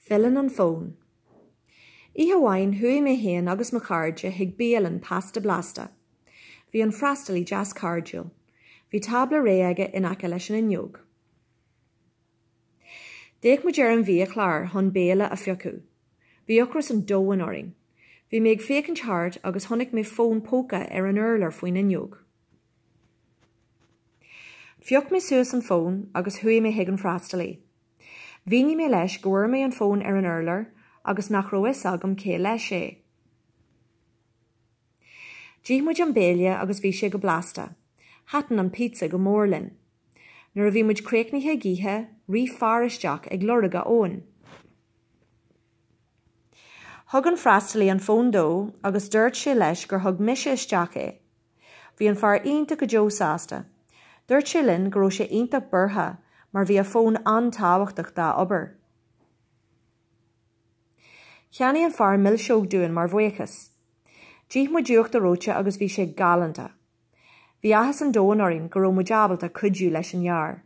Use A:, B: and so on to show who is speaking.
A: Filleann an fón. Oíche amháin chuaigh mé féin agus mo chairde chuig bialann Pasta Blasta. Bhí an freastalaí deas cairdiúil. Bhí tábla réidh aige in aice leis an fhuinneog. D'fhéach muid ar an bhiachlár chun béile a phiocadh. Bhí ocras an domhain orainn. Bhí mé ag féachaint thart agus chonaic mé fón póca ar an urlár faoin fhuinneog. Phioc mé suas an fón agus chuaigh mé chuig an freastalaí. Mhínigh mé leis go bhfuair mé an fón ar an urlár agus nach raibh fhios agam cé leis é. D'ith muid an béile agus bhí sé go blasta. Thaitin an pizza go mór linn. Nuair a bhí muid críochnaithe ag ithe, rith fear isteach ag lorg a fhóin. Thug an freastalaí an fón dó agus dúirt sé leis gur thug mise isteach é. Bhí an fear iontach go deo sásta. Dúirt sé linn go raibh sé iontach buartha mar bhí a fón an-tábhachtach dá obair. Cheannaigh an fear milseog dúinn mar bhuíochas. D'ith muid uachtar reoite agus bhí sé galánta. Bhí áthas an domhain orainn go raibh muid ábalta cuidiú leis an fhear.